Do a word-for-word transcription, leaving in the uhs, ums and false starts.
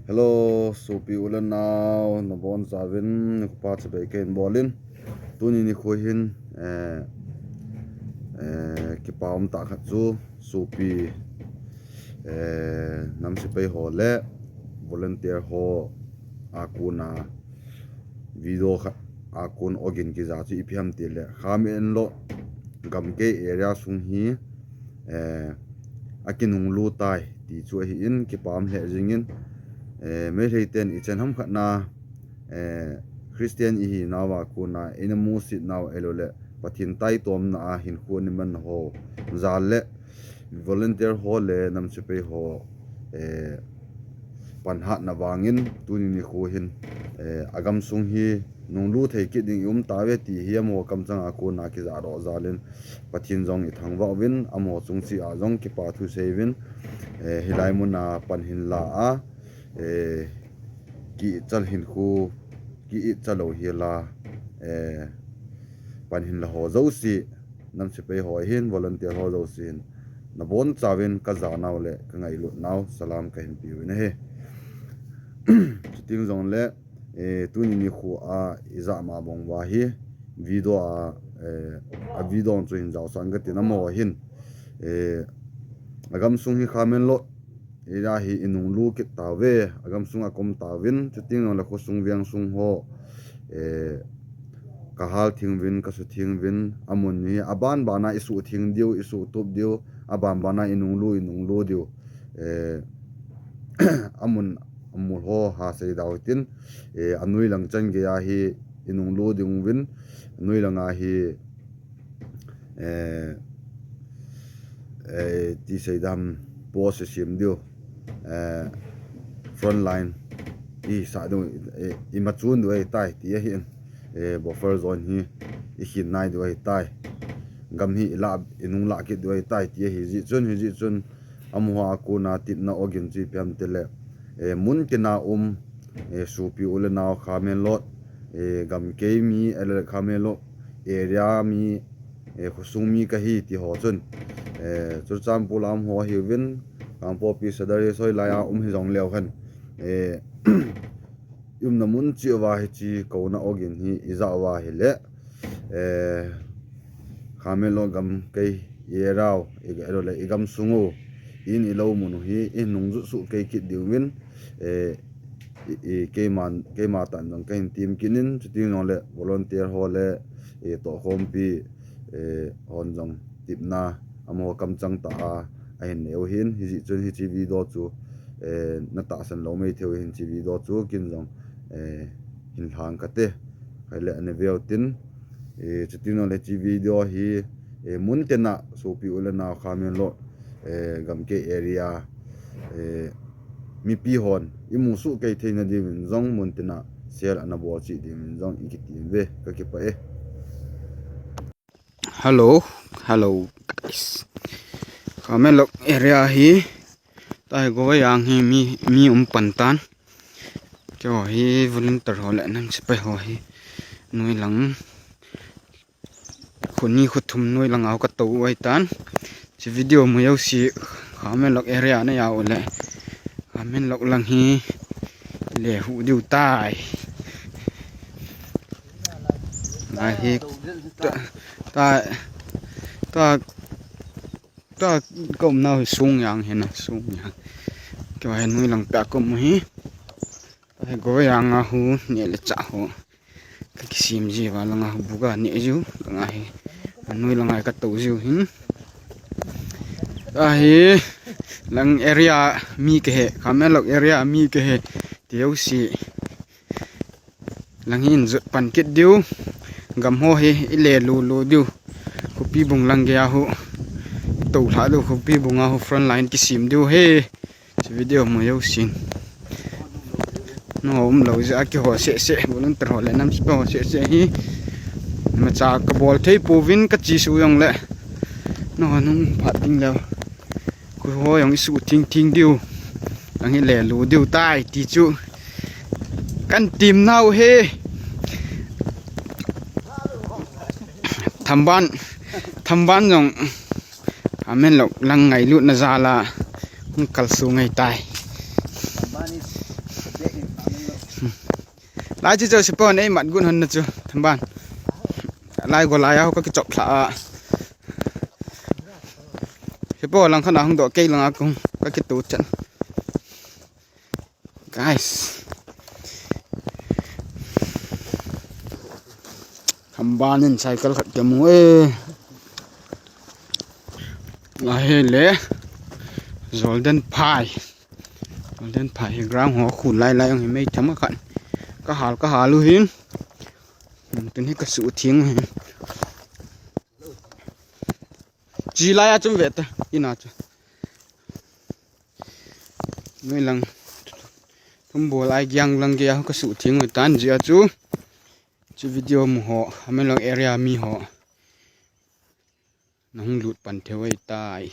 Hello, sopi u le nao, nabonchauvin nikho pha chibai kahin bolin. Tuni nikho hin, eh, eh, kipa umtah khat chu, sopi, eh, nam sepai ho le volunteer ho a kona video khat a kon ogin kija chu ipi ham tile, Khamenlok gamkai area sung hi, eh, akinunglu tai ti chu ahin, kipa um lheh jingin, eh, Meitei ten ichan ham khat na, eh, Christian ihinauva kona ina musit nau ahilouleh Pathen taitomna a hinkho iman ho jal le volunteer ho le nam sepai ho, eh, panhatna vangin tuni nikho hin, eh, agamsung hi nunglu thei kit ding i um tauve ti hi amaho kamchang a kona kijahdoh jalin Pathen jong ithangvah uvin, amaho chung cheh a jong kipa thu sei uvin, eh, hilai mun a pan hin la a, eh, ki-itchal hinkho, ki-itchal lou hi la, eh, pan hin la ho jouse, nam sepai ho hin, volunteer ho jouse hin, nabonchauvin kajanau le kangailutnau salam kahin peuvin ahi. Chuteng jongle, eh, tuni nikho a ijah ma bang uva hi video a, eh, a video chu hin jaosah inge katin, amaho hin, eh, agamsung hi Khamenlok area hi inunglu kit tauve, agamsung a kaum tauvin, chuteng jongle khosung vengsung ho, eh, kahal theng uvin, kasutheng uvin, amun hi aban bana isuhtheng diu, isuhtup diu, aban bana inunglu, inunglu diu, eh, amun, amul ho ha sei dau hitin, eh, anoi lang chan geiya hi inunglu ding uvin, anoi langa hi, eh, eh, ti sei dam, post sem diu, eh, front line isah diu, eh, imachun diu ahitai ti ahin, eh, buffer zone hi ikhin nai diu ahitai, gam hi ila, inungla kit diu ahitai ti ahi jeh chun, hijeh chun amaho a kona tepna ogin chu ipi ham tile, eh, mun tina um, eh, sopi u le nao Khamenlok, eh, gamkai mi, eh, le Khamenlok area mi, eh, khosung mi kahi ti ho chun, eh, Churachandpur lam ho hiuvin, Kangpokpi Sadar Hills hoilai a um hijongleu hen, eh, i umna mun cheh uva hiche kouna ogin hi ijah uva ahile, eh, Khamenlok gamkai area u, i, ahilouleh igamsung u, in ilou mun u hi inungjot soh kei kit diuvin, eh, i, i, keiman, keima tah in jong kahin tem kit in, chuteng jongle volunteer ho le, eh, tohkhompi, eh, hon jong tepna amaho kamchang tah a ahin nei u ahin, hijeh chun hiche video chu, eh, natahsan lou maithei u ahin, hiche video chu ken jong, eh, hin lhang kate, ahile ana veu tin, eh, chuteng jongle hiche video hi, eh, mun tina sopi u le nao Khamenlok, eh, gamkai area, eh, mipi hon imu soh kei theina diuvin jong mun tina share ana bol cheh diuvin jong ikitem uve, kakipah e. Hello, hello guys. Khamenlok area hi, tahi Govayang hi mi, mi um pan tan. Keiho hi volunteer ho le nam sepai ho hi, noi lang, kho ni kho thum noi lang a katou u ahitan. Hiche video mu jouse Khamenlok area na jao le, Khamenlok lang hi le hu diu tai. Lai hi ta, ta, ta, ta kaumnau hi sung jang hina, sung jang. Keiho hi noi lang peh a kaum u hi. Tahi Govayang a hu neh le chah ho kakisem jiuva, langa hu buga neh jiu, langa hi, anoi langa hi katou jiu hin. Tahi lang area mi kahi, Khamenlok area mi kahi ti jouse, lang hi in jot pan kit diu, gam ho hi ile lulu diu, khopi bung lang geiya hu tou lha diu, khopi bung a hu front line kisem diu ahi. Hiche video mu jousen, nangho umlou jeh a keiho seh seh, volunteer ho le nam sepai ho seh seh hi, imacha kabol thei pouvin, kachesuh jongle, nangho nung phat ding leu, kho ho jong isuh thing thing diu, lang hi le lu diu tai ti chu kahin temnau ahi. Thamban, Thamban jong Khamenlok lang ngailutna jal a hung kalsong ahitai. Lai chi chu sipo nei mat gun hon na chu. Thamban. Lai go lai a ho ka kichop thla a. Sipo lang khan a hung do kei lang a kung ka kitu chan. Guys. Thamban in cycle khat ke mu e. Lai le. Golden Pi. Golden Pi hi ground ho khu lai lai ang hi mei tham khat. Ka hal ka hal u hin. Tun hi ka su thing u hin. Chi lai a chum ve ta ina chu. Noi lang. Thum bol ai giang lang ge a ka su thing u tan ji a chu. Chu video mu ho, Tamenglong area mi ho. Nahung lut pan theu ei tai.